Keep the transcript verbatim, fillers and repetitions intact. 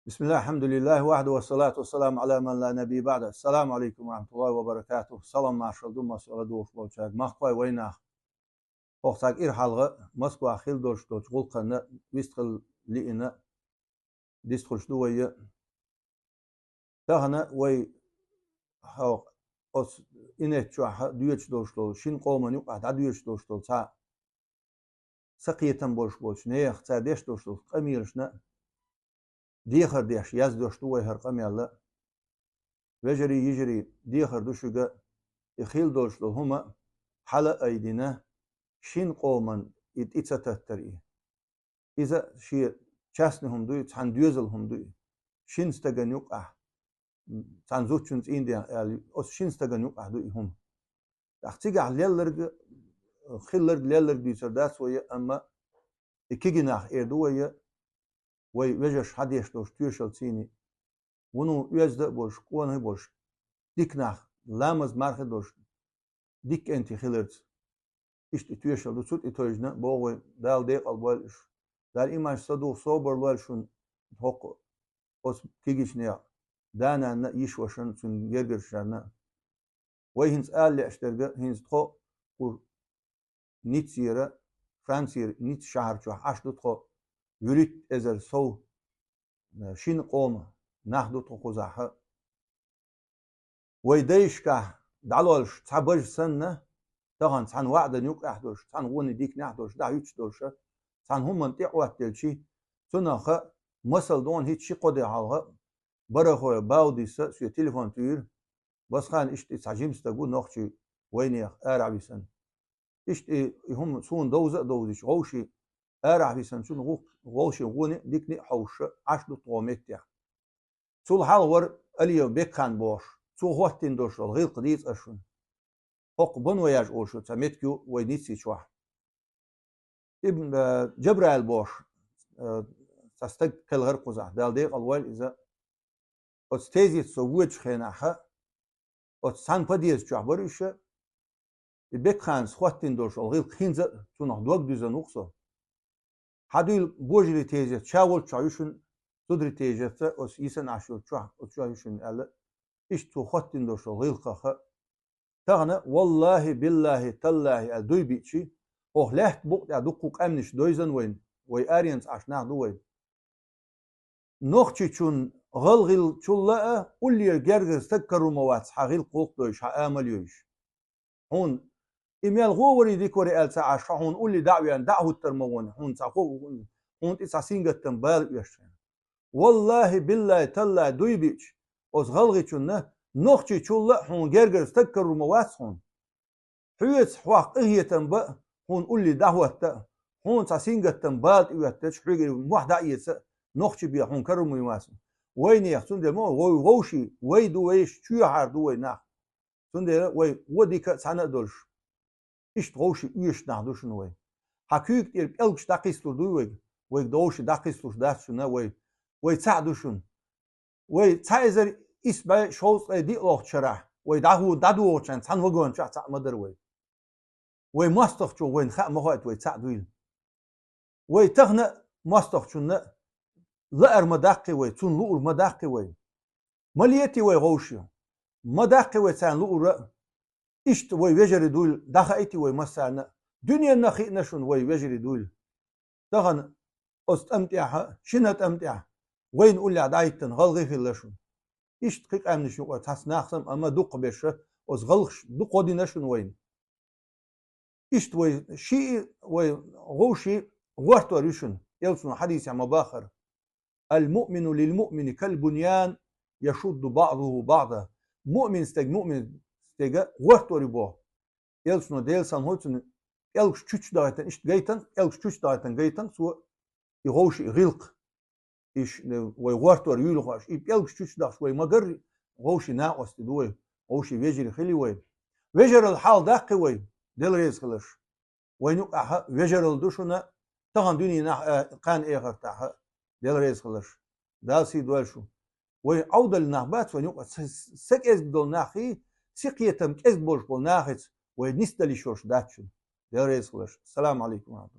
بسم الله، الحمد لله وحده، والصلاة والسلام على من لا نبي بعده. السلام عليكم ورحمة الله وبركاته. Салам-маршалла ду массайолча ладувгӀаш болчаьрга. Махкахой вайнах. Хьо цхьа кӀира хьалха Москвахь хилла долуш долчу гӀуллакхана вистхила лиъна дистхуьлуш ду вай. Тахана вай, хьо, оцу инет чохь доьдуш долуш долу, шина къоман юкъахь дӀадоьдуш долуш долу цхьа са кхетам болуш болчу нехан, цара деш долуш долу къамелашна дехар деш, яздеш ду вай хӀара къамел. Вежарий, йижарий, дехар ду шуьга, и хилла долуш долу хӀума хьала а айдина, шина къоман и тӀе ца таттар и. Иза шен частный хӀума дуй, цхьана доьзал хӀума дуй. Шина стагана юкъахь, цхьана зудчун цӀийнден аьлла, оцу шина стагана юкъахь ду и хӀума. ТӀаккха цигахь лелларг, хилларг, лелларг дуьйцур дац вай, амма и кегий нах эр ду вай, вай вежарша хьадеш долуш тоьшалла цӀийне. Вуно оьзда а болуш, къонахий а болуш, дика нах, ламаз-марха а долуш, дика кӀентий хиларца. Иштта и тоьшалла ду, цу тӀе тевжина боху вай, Дала декъал бойла уьш. Дала иман, са дугӀу собар лойла шуна, хӀокху оцу кегийчу нехан, да-нанна а, йиша-вашана а, цуьнан гергарчарна а. Вай хӀинца ала лаьаш дерг, хӀинца тхо кху Ниццера, Францера, Ницца шахьар чохь Ӏаш ду тхо, вуьрхӀитта эзар сов, шина къоман нах ду тхо кхузахь. Вай дайшкахь дӀалолуш цхьа бажа санна, тахана цхьана ваӀдан юкъахь долуш, цхьана гӀоне диканехь долуш, дӀахӀуьттуш долуша, цхьана хӀуманна тӀе а хӀоттаделчи, цунах масал дона хӀинца ши-кхо де хьалха, Барахой Баудиса соьга телефон туьйхира, Басхан, иштта и цхьа жима стаг ву нохчий вайнех арахь висина. Иштта и, и хӀума суна довза а довзийча, вовший арахь висина, цунна гӀу-, вовшийн гӀоне а, дикане а хьовсуша, Ӏаш ду тхо меттехь. Цул хьалха вара Алиев Бекхан бохуш, цо хӀоттийна долуш долу гӀиллакх дийца ас шуна. ХӀокху Бон-Вояж олуш цхьа меттиг ю вай Ницци чохь. Ибн, э, Джабраил бохуш, э, цхьа стаг кхелхира кхузахь, Дала декъал войла иза. Оцу тезета со воьдучу хенахь, оцу цхьана подъезд чохь бара уьш, и Бекханца хӀоттийна долуш олу гӀиллакх хӀинца а цунах дог дуьзна ву-кх со. Хьан дуйла божарий тезет ша волччохь ю шуна, зударий тезетца оцу йисина Ӏаш йолччохь, оцу чохь ю шуна аьлла, иштта цо хӀоттийна долуш олу гӀиллакхах. Тахана, валлахӀи, биллахӀи, таллахӀи аьлла дуй биъчи, хӀокху лаьтта букъа тӀехь дуккха къаьмнаш дойзан вайна, вай аренца Ӏаш нах ду вайна. Нохчичун гӀалгӀилчулла а уллера гергара стаг каро ма вац хьан гӀиллакх-гӀуллакх дойуш, хьан амал йойуш. Хьуна и мел гӀо варий, дика варий аьлла ца Ӏаш, хьо хьуна улле дӀа а веана, дӀа а хӀуттур ма ву хьуна, хьуна цхьа ху-, хьуна тӀе цхьа сингаттам бала оьшуш. ВаллахӀи, биллахӀи, таллахӀи дуй биъча, оцу гӀалгӀичунна, нохчичулла а хьуна гергара стаг каро ма вац хьуна. Хьоьца хьох къинхетам бан а, хьуна улле дӀахӀотта а, хьуна цхьа сингаттам бала тӀе оьттача, хьоьгара мохь дӀа а эца а, нохчи бен хьуна каро ма вац хьуна. Вайнех, цундела ма вай вовший, вай ду вайша, чоьхьара ду вай нах. Цундела вай вон дика а цхьаьна а долуш, иштта вовший оьшуш нах ду шуна вай. Хьан куьйга тӀера пӀелгаш дӀакхийсалур дуй вайга? Вайга вовший дӀакхийсалуш дац шуна вай. Вай цхьаъ ду шуна. Вай цхьа эзар исс бӀе шовзткъе диълагӀчу шарахь, вай дӀахо-, дӀадохучарна цхьана вагон чохь цхьаъ ма дара вай. Вай мостагӀчо вайна хаа ма хоуьйту вай цхьаъ дуйла. Вай тахана а мостагӀчунна а лаар ма даккхи вай, цунна луур ма даккхи вай. Ма летий вай вовший. Ма даккхи вай царна луур а. Иштта вай вежарий дуйла дӀахаийти вай массарна а. Дуьненна а хиъна шуна вай вежарий дуйла. Тахана оцу тӀам тӀехь, шина тӀам тӀехь, вайна уллехь дӀахӀиттина гӀалгӀа хилла шуна. Иштта кхин къаьмнаш юкъара цхьацца нах санна, амма дукхахберш оцу гӀалгӀаша дукха гӀо дина шуна вайна. Иштта вай шиъ, вай вовший гӀортор ю шуна, элчано хьадисехь ма-баххара: «Ал-муъмину лил-муъмини кал-буньян, яшудду баъдуху баъда». Муъмин стаг муъмин стеган гӀортор ю боху. Элчано, Делан салам хуьлда цунна, пӀелгаш чучча дахийтина, иштта гайтина, пӀелгаш чучча дахийтина гайтина цо и вовший гӀиллакх. Иш, вай гӀортор юйла хууш, и пӀелгаш чучча дахча вай ма-гарра вовший накъостий ду вай, вовший вежарий хили вай. Вежаралла хьалха даккхи вай, Дела реза хиларш. Вайна юкъахь вежаралла ду шуна, тахана дуьненахь а, кхана эхартахь а, Дела реза хиларш. Дала сий дойла шу. Вай Ӏовдалла нах бац вайна юкъа, са, са кӀезиг долу нах хий, синкхетам кӀезиг болуш болу нахаца вай нисдала йиш йолуш дац шуна. Дела реза хиларш. Ассаламу Ӏалайкум ва рахьматуллахӀ.